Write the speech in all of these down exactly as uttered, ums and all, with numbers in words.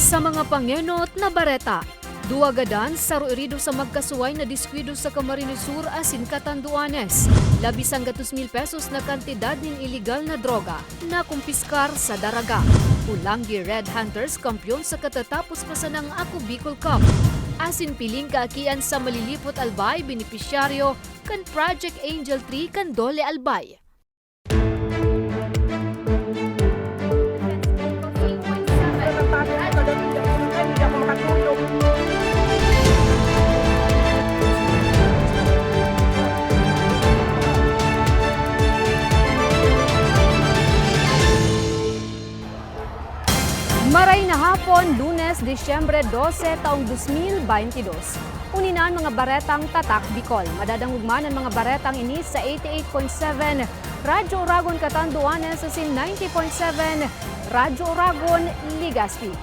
Sa mga pangenot na bareta, duwa gadan, saro irido sa magkasuway na diskuido sa Camarines Sur asin Catanduanes. Labi sanggatos mil pesos na kantidad nin iligal na droga nakumpiskar sa Daraga. Pulanggi Red Hunters kampeon sa katatapos pa sanang Ako Bicol Cup. Asin piling kaakian sa Malilipot Albay, benepisyaryo kan Project Angel three kan DOLE Albay. Maray na hapon, Lunes, Disyembre dose, taong dos mil baynte dos. Uni na an mga baretang Tatak Bicol. Madadangog man an mga baretang ini sa eighty-eight point seven Radyo Oragon Catanduanes asin ninety point seven Radyo Oragon Legazpi.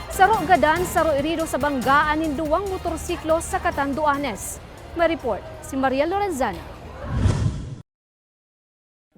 Saro gadan, saro irido sa banggaan nin duwang motorsiklo sa Catanduanes. May report si Maria Lorenzana.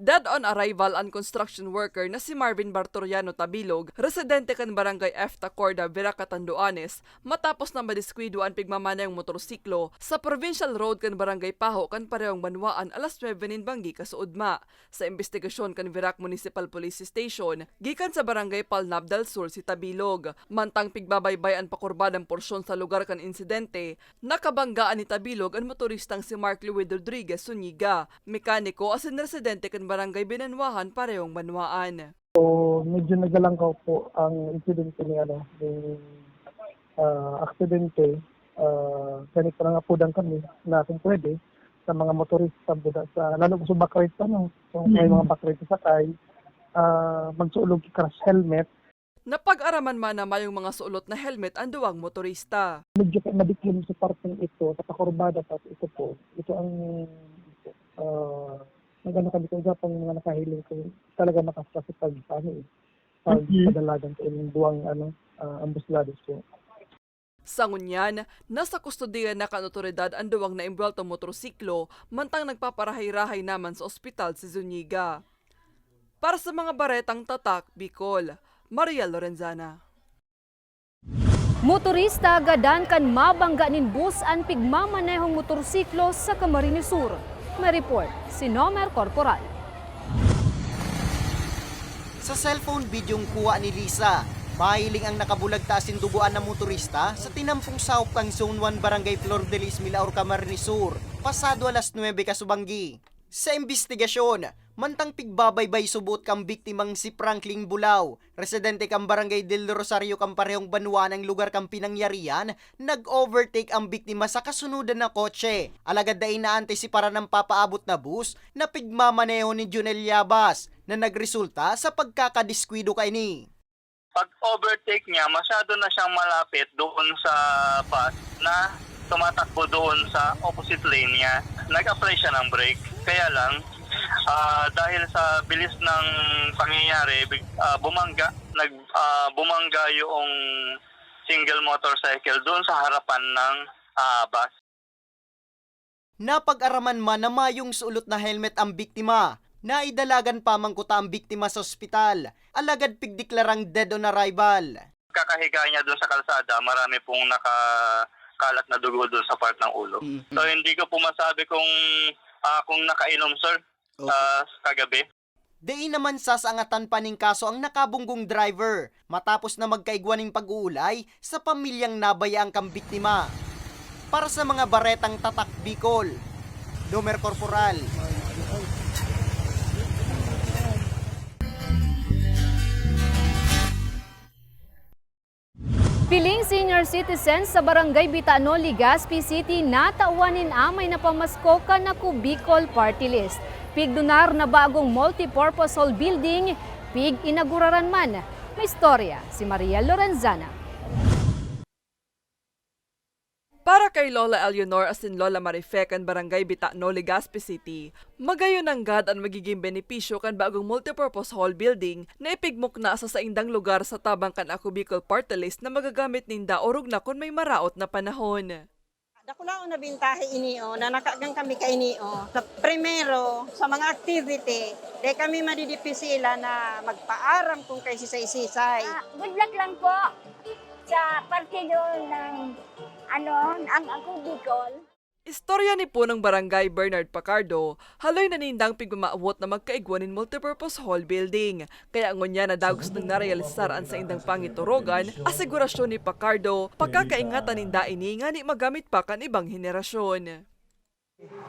Dead on arrival an construction worker na si Marvin Bartoriano Tabilog, residente kan Barangay F Tacorda, Virac, Catanduanes, matapos na madiskwido an pigmamanehong motorsiklo sa provincial road kan Barangay Paho kan parehong banwaan alas nuebe nin banggi kasuodma. Sa imbestigasyon kan Virac Municipal Police Station, gikan sa Barangay Palnab del Sur si Tabilog. Mantang pigbabaybay an pakurbadang porsyon sa lugar kan insidente, nakabanggaan ni Tabilog an motoristang si Mark Louis Rodriguez Zuniga, mekaniko asin residente kan Barangay Binanwahan, parehong banwaan. So, medyo nagalangkaw po ang insidente ni, ano, ni, ah, aksidente. Ah, kani po nangapodan kami na kung pwede sa mga motorista po da-, sa, lalo po sa backride, ano, kung may Mm. mga backride sa sakay, ah, magsuot og crash helmet. Napag-araman man na mayong mga suolot na helmet an duwang motorista. Medyo ka-, madiklom sa parteng ito, sa pakurbada, sa ito po. Ito ang, ah, nag-ano kami kung sa pang mga nakahiling kung talaga makasakit pag, ano eh, pag Mhm. padalagan sa ilang duwang, ano, ah, ambos lados po. Sa ngunyan, nasa kustodiya na kan otoridad an duwang naembweltong motorsiklo, mantang nagpaparahay-rahay naman sa ospital si Zuniga. Para sa mga baretang Tatak Bicol, Maria Lorenzana. Motorista gadan kan mabangga nin bus an pigmamanehong motorsiklo sa Camarines Sur. May report si Nomer Corporal. Sa cellphone bidyong kuha ni Lisa, mahiling ang nakabulag ta asin dugoan na motorista sa tinampong sahop kan Zone one, Barangay Flor de Lis, Milaor, Camarines Sur, pasado alas nuebe kasubanggi. Sa imbestigasyon, mantang pigbabaybay subot kan biktimang si Franklin Bulao, residente kan Barangay Del Rosario kan parehong banwaan ang lugar kan pinangyarihan, nag-overtake ang biktima sa kasunodan na kotse. Alagad dai naantisiparan ang papaabot na bus na pigmamaneho ni Junel Yabas, na nagresulta sa pagkakadiskuido kaini. Pag-overtake niya, masyado na siyang malapit doon sa bus na tumatakbo doon sa opposite lane niya. Nag-apply siya ng brake. Kaya lang, ah, dahil sa bilis ng pangyayari, big-, ah, bumangga, nag-, ah, bumangga yung single motorcycle doon sa harapan ng, ah, bus. Napag-araman man na mayong suolot na helmet ang biktima. Naidalagan pa man kuta ang biktima sa ospital, alagad pigdeklarang dead on arrival. Kakahiga niya doon sa kalsada, marami pong nakakalat na dugo doon sa part ng ulo. Mm, mm. So, hindi ko po masabi kung, ah, kung nakainom, sir, Okay. ah, kagabi. Dai naman sasangatan pa nin kaso ang nakabunggong driver, matapos na magkaigwa nin pag-uulay sa pamilyang nabayaan kan biktima. Para sa mga baretang Tatak Bicol, Domer Corporal. Piling senior citizens sa Barangay Bitano, Legazpi City, natawan nin amay na pamasko kan Ako Bicol Party List. Pigdonar na bagong multipurpose hall building, pig-inaguraran man. May istorya si Maria Lorenzana. Para kay Lola Eleanor asin Lola Marife kan Barangay Bitano, Legazpi City, magayon nanggad an magiging benepisyo kan bagong multipurpose hall building na ipigmukna sa saindang lugar sa tabang kan Ako Bicol Party List na magagamit ninda orog na kun may maraot na panahon. Dakulaon na bentahe ini, oh, na nakagang kami kaini, oh. Sa primero, sa mga activity, dai kami madidipisilan na magpaaram kung kay sisay-sisay. Ah, good luck lang po. Sa partido ng, ano, ang Ako Bicol. Istorya ni Punong Barangay Bernard Pacardo, haloy na nindang pigmamawot na magkaigwa nin multipurpose hall building. Kaya ngunyan na dagos nang narealisar an saindang pangiturogan, asigurasyon ni Pacardo, pagkakaingatan ninda ini ngani magamit pa kan ibang henerasyon.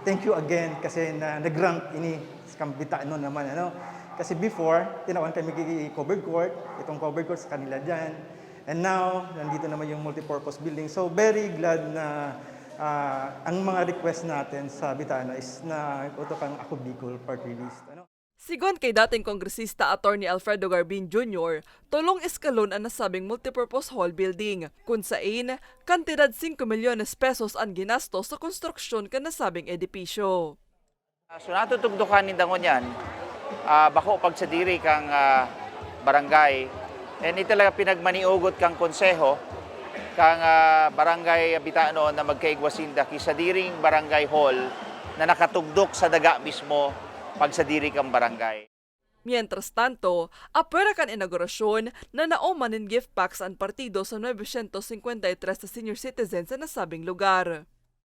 Thank you again kasi na nag-rank ini sa Kambitano naman, ano. Kasi before, tinawan kami ki covered court, itong covered court sa kanila diyan. And now, nandito naman yung multipurpose building. So, very glad na, ah, ang mga request natin sa Bitano is na uto kang Ako Bicol Party List, ano. Sigon kay dating Kongresista Attorney Alfredo Garbin Junior, tolong eskalon an nasabing multipurpose hall building, kun sain, kantidad singko milyones pesos an ginastos sa konstruksyon kan nasabing edipisyo. Ah, so natutugdukan ninda ngunyan, ah, bako pagsadiri kang, ah, barangay. And ito talaga pinagmaniugot kang konseho, kang, ah, barangay Bitano na magkaigwa sinda ki sadiring barangay hall na nakatugdok sa daga mismo pagsadiri kang barangay. Mientras tanto, apwera kan inaugurasyon, nanao man nin gift packs an partido sa nuebe syentos singkwenta y tres na senior citizens sa nasabing lugar.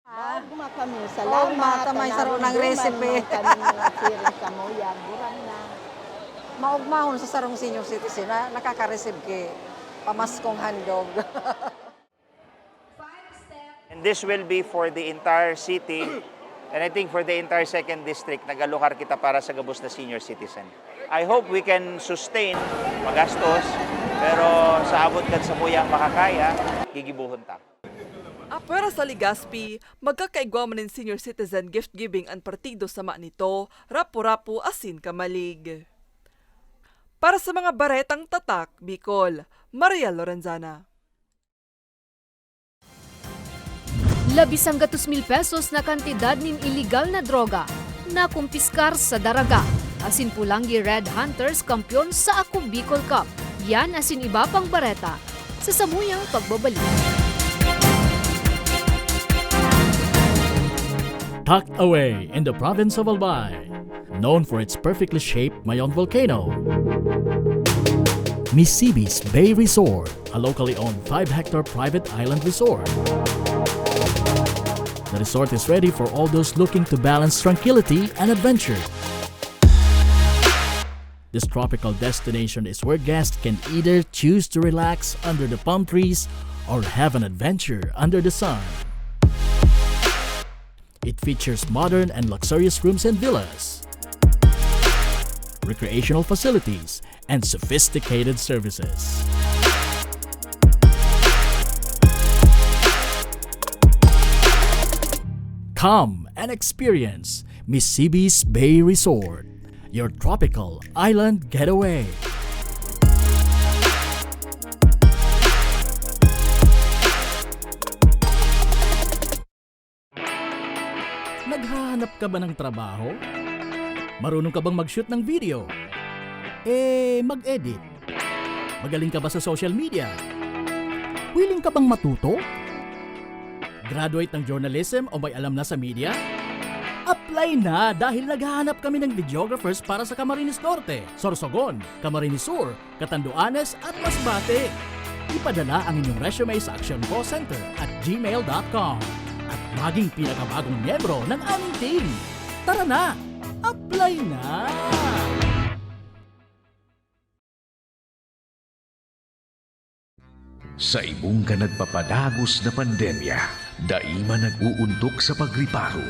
Maogma kami. Salamat. Maogma ta may saro nang resipe. Naramdaman man kami mga siring samuyang, gurang na. Maogmahon sa sarong senior citizen na nakaka-receive ki pamaskong handog. And this will be for the entire city, and I think for the entire second district, nag-alokar kita para sa gabos na senior citizen. I hope we can sustain, magastos, pero sa abot kan samuyang makakaya, gigibohon ta. Apwera sa Legazpi, magkakaigwa man nin senior citizen gift giving an partido sama nito, Rapu-Rapu asin Kamalig. Para sa mga baretang Tatak Bicol, Maria Lorenzana. Labisanggatos mil pesos na kantidad nin iligal na droga nakumpiskar sa Daraga, asin Polangui Red Hunters kampeon sa Ako Bicol Cup. Yan asin iba pang bareta sa samuyang pagbabalik. Tucked away in the province of Albay, known for its perfectly shaped Mayon volcano, Misibis Bay Resort, a locally owned five-hectare private island resort. The resort is ready for all those looking to balance tranquility and adventure. This tropical destination is where guests can either choose to relax under the palm trees or have an adventure under the sun. It features modern and luxurious rooms and villas, recreational facilities, and sophisticated services. Come and experience Misibis Bay Resort, your tropical island getaway. Naghahanap ka ba ng trabaho? Marunong ka bang mag-shoot ng video? Eh, mag-edit? Magaling ka ba sa social media? Willing ka bang matuto? Graduate ng journalism o may alam na sa media? Apply na, dahil naghahanap kami ng videographers para sa Camarines Norte, Sorsogon, Camarines Sur, Catanduanes at Masbate. Ipadala ang inyong resume sa actioncallcenter at gmail dot com at maging pinakabagong miyembro ng aming team. Tara na! Apply na! Sa ibong kan nagpapadagos na pandemya, dai man nag-uuntok sa pagriparo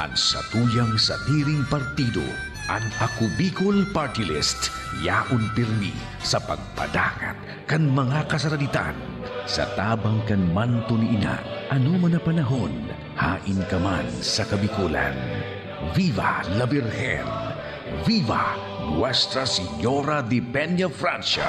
an satuyang sadiring partido. An Ako Bicol Party List yaon pirmi sa pagpadangat kan mga kasaraditan. Sa tabang kan manto ni Ina, anoman na panahon, haen ka man sa Kabikolan. Viva la Virgen! Viva Nuestra Señora de Peña Francia!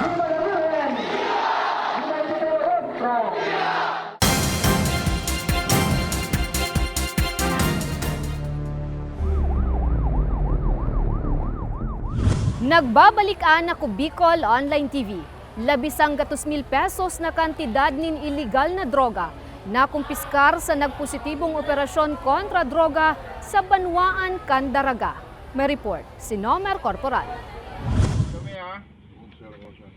Nagbabalik an Ako Bicol Online T V. Labisanggatos mil pesos na kantidad nin iligal na droga nakumpiskar sa nagpositibong operasyon kontra droga sa banwaan kan Daraga. May report si Nomer Corporal. Kami, ah. Observe ko siya.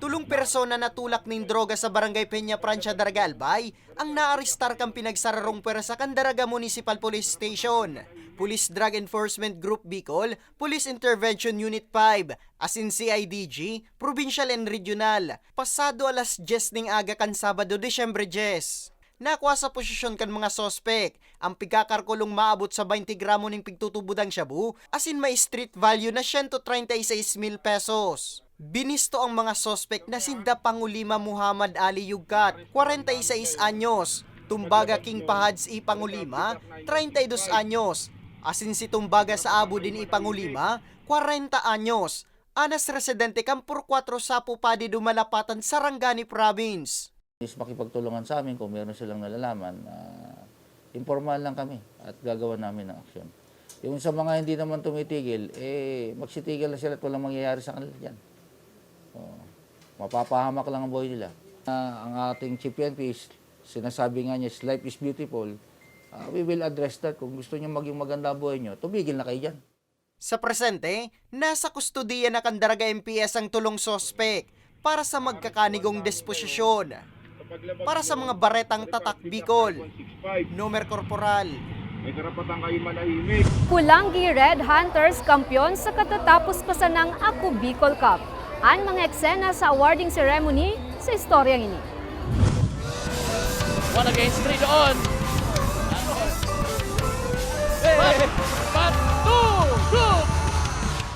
Tolong persona natulak nin droga sa Barangay Peña Francia, Daraga, Albay, ang naarestar kan pinagsararong pwersa kan Daraga Municipal Police Station, Police Drug Enforcement Group Bicol, Police Intervention Unit five, asin C I D G, provincial and regional, pasado alas dyes ning aga kan Sabado, Disyembre dyes. Nakua sa posesyon kan mga suspek ang pigkakarkulong maabot sa baynte gramo ning pigtutubodang shabu asin may street value na siyento treinta y seis mil pesos. Binisto ang mga suspek na sinda Pangulima Muhammad Ali Yugkat, kwarenta y seis anyos, Tumbaga King Pahads I Pangulima, treinta y dos anyos, asin si Tumbaga sa Abudin I Pangulima, kwarenta anyos, anas residente kan Purkuatro Sapo Padi Dumalapatan, Sarangani Province. Is makipagtulungan sa amin kung meron silang nalalaman, ah, impormahan lang kami at gagawan namin ng aksyon. Yung sa mga hindi naman tumitigil, eh, magsitigil na sila at walang mangyayari sa kanila dyan. Oo. Mapapahamak lang ang buhay nila. Ah, ang ating Chief P N P is, sinasabi nga niya, "Life is beautiful." Ah, we will address that. Kung gusto niyo maging maganda ang buhay niyo, tumigil na kayo dyan. Sa presente, nasa kustodiya na kan Daraga M P S ang tolong suspek para sa magkakanigong disposisyon. Para sa mga Baretang Tatak Bicol, Nomer Korporal. May karapatan kayo manahimik. Pulanggi Red Hunters kampiyon sa katatapos pa sanang Ako Bicol Cup. An mga eksena sa awarding ceremony sa istoryang ini. One against three doon. But, but two, two.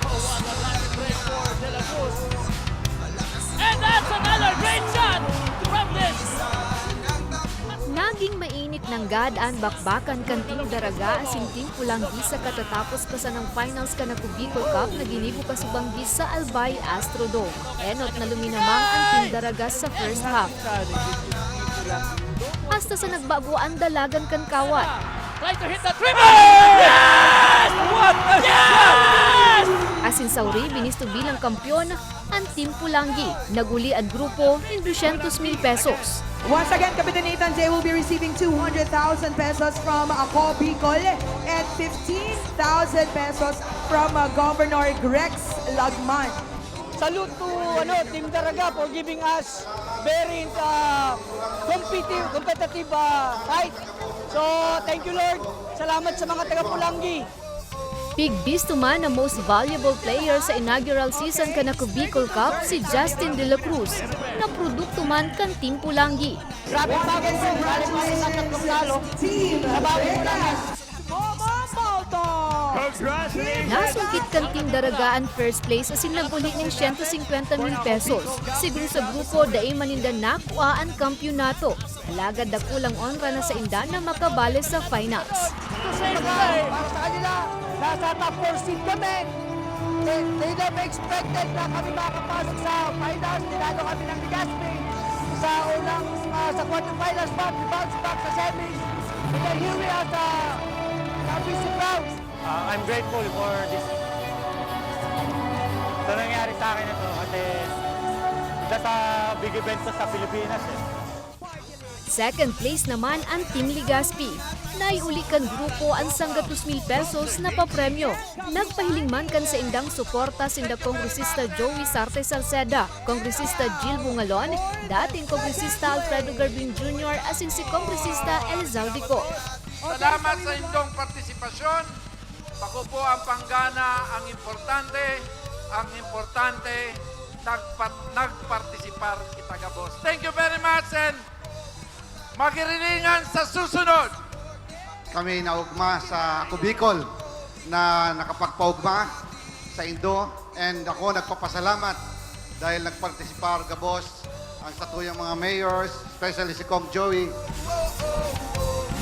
Oh, what a line break for De La Cruz. And that's another great shot from this. Naging mainit nanggad an bakbakan kan Team Daraga asin Team Pulanggi sa katatapos pa sanang finals kan Ako Bicol Cup na ginibo kasubanggi sa Albay Astrodome. Enot na luminamang ang Team Daraga sa first half. Hasta sa nagbago ang dalagan kan kawat. Try to hit the triple! Yes! What a shot! Asin sa uri, binisto bilang kampiyon an Team Pulanggi. Naguli an grupo nin dusyentos mil pesos. Once again, Kapitan Nathan J will be receiving two hundred thousand pesos from Ako Bicol and fifteen thousand pesos from uh, Governor Grex Lagman. Salute to ano, Team Daraga for giving us very uh, competitive, competitive uh, fight. So, thank you Lord. Salamat sa mga taga Pulanggi. Pigbisto man na most valuable player sa inaugural season kan Ako Bicol Cup si Justin De La Cruz, na produkto man kan Team Pulanggi. Grabe ang bago ko. Galing pa sa tatlong talo. Nabawi ko lang. Nasungkit kan Team Daraga an first place asin naguli nin siyento singkwenta mil pesos. Sigon sa grupo, dai man ninda nakua an kampyonato. Alagad dakulang onra na sainda na makabale sa finals. Kumbaga, para sa kanila, nasa top four seed kami. They, they never expected na kami makakapasok sa finals. Tinalo kami ng Legazpi sa unang, ah, sa quarterfinals pa, bounce back sa semis. And then here we are sa, sa P C Crowns. Ah, I'm grateful for this, sa nangyari sa akin na to kasi isa sa big event to sa Pilipinas eh. Second place naman an Team Legazpi. Naiuli kan grupo an sanggatos mil pesos na papremyo. Nagpahiling man kan saindang suporta sinda Kongresista Joey Sarte Salceda, Kongresista Jill Bungalon, dating Kongresista Alfredo Garbin Junior asin si Kongresista Elizalde Co. Salamat sa indong partisipasyon. Bako po ang panggana ang importante. Ang importante, nagpat, nagpartisipar kita gabos. Thank you very much and magirilingan sa susunod. Kami naugma sa Ako Bicol na nakapagpaugma sa indo, and ako nagpapasalamat dahil nagpartisipar gabos ang satuyang mga mayors, especially si Kong Joey.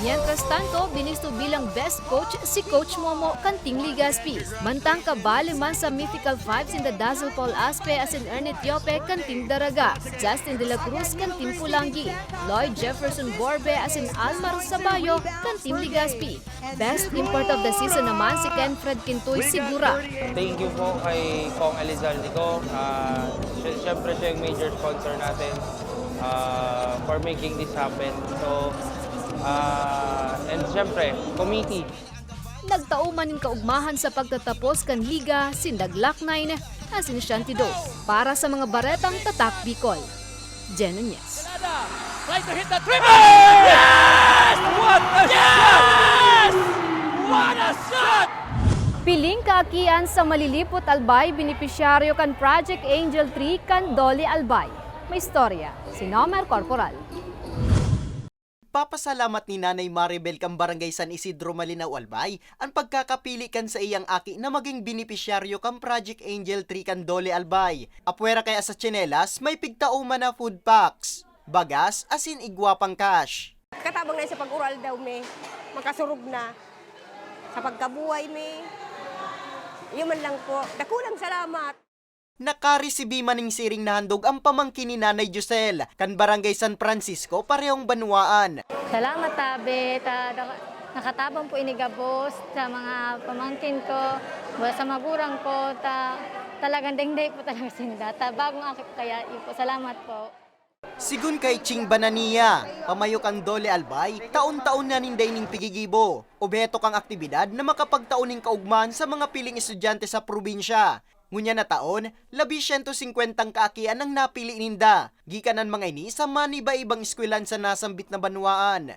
Mientras tanto, binisto bilang best coach si Coach Momo kan Team Legazpi. Mantang kabale man sa Mythical Five sinda Dazzle Paul Aspe asin Ernest Tiope kan Team Daraga, Justin De La Cruz kan Team Pulanggi, Lloyd Jefferson Borbe asin Almar Sabayo kan Team Legazpi. Best import of the season naman si Kenfred Kintoy Sigura. Thank you po kay Kong Elizalde Co. Ah, sy- syempre siya yung major sponsor natin ah, for making this happen. So, ah, and syempre, committee. Nagtao man nin kaugmahan sa pagtatapos kan liga, sinda Glock nine Asin Shantido para sa mga baretang Tatak Bicol. Jen Nunez. Try to hit the triple! Yes! What a shot! What a shot! Piling kaakian sa Malilipot Albay, benepisyaryo kan Project Angel three kan DOLE Albay. May istorya si Nomer Corporal. Papasalamat ni Nanay Maribel kan Barangay San Isidro, Malinao, Albay, an pagkakapili kan saiyang aki na magin benepisyaryo kan Project Angel three kan DOLE Albay. Apwera kaya sa tsinelas, may pigtao man na food packs, bagas, asin igwa pang cash. Katabang na sa pag-ural daw mi, makasurog na sa pagkabuhay mi. Yun man lang po. Dakulang salamat. Nakaresibi man nin siring na handog an pamangkin ni Nanay Josel, kan Barangay San Francisco, parehong banwaan. Salamat, tabi. Ta, da- nakatabang po ini gabos sa mga pamangkin ko, sa magurang ko. Ta, talagang dengday po talaga sinda. Ta, bagong aki po kaya, yun po. Salamat po. Sigun kay Ching Banania, pamayo kan DOLE Albay, taon-taon na ninda ining pigigibo. Obheto kan aktibidad na makapagtao nin kaugmahan sa mga piling estudyante sa probinsya. Ngunyan na taon, labi siyento singkwentang kaakian ang napili ninda. Gikan an mga ini sa maniba-ibang eskwelahan sa nasambit na banwaan.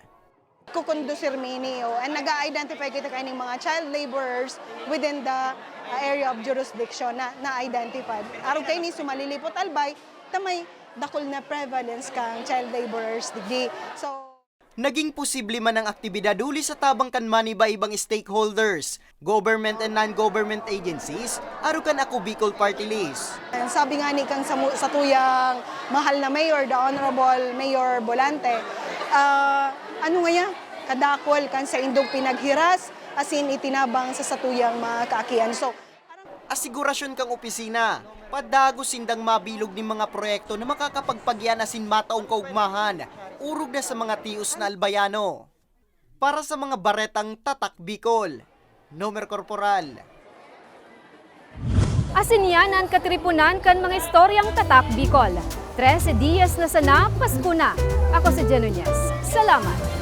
Kukondusir mi ini, o, and nag-a-identify kita kaining mga child laborers within the uh, area of jurisdiction na na-identified. Arog kaini sa Malilipot Albay, ta may dakul na prevalence kan child laborers digdi. So, Naging posible man ang aktibidad huli sa tabang kan maniba-ibang stakeholders, government and non-government agencies, arog kan Ako Bicol Party List. Sabi nga ni kang samu- satuyang mahal na mayor, the Honorable Mayor Volante, ah, ano nga niya, kadakol kan saindong pinaghiras, asin itinabang sa satuyang mga kaakian. So, Asigurasyon kang opisina, padagos sindang mabilog nin mga proyekto na makakapagpagian asin mataong kaugmahan, orog na sa mga tios na Albayano. Para sa mga baretang Tatak Bicol, Nomer Corporal. Asin yan an katiriponan kan mga istoryang Tatak Bicol. Trese dias na sana, Pasko na. Ako si Jen Nunez. Salamat!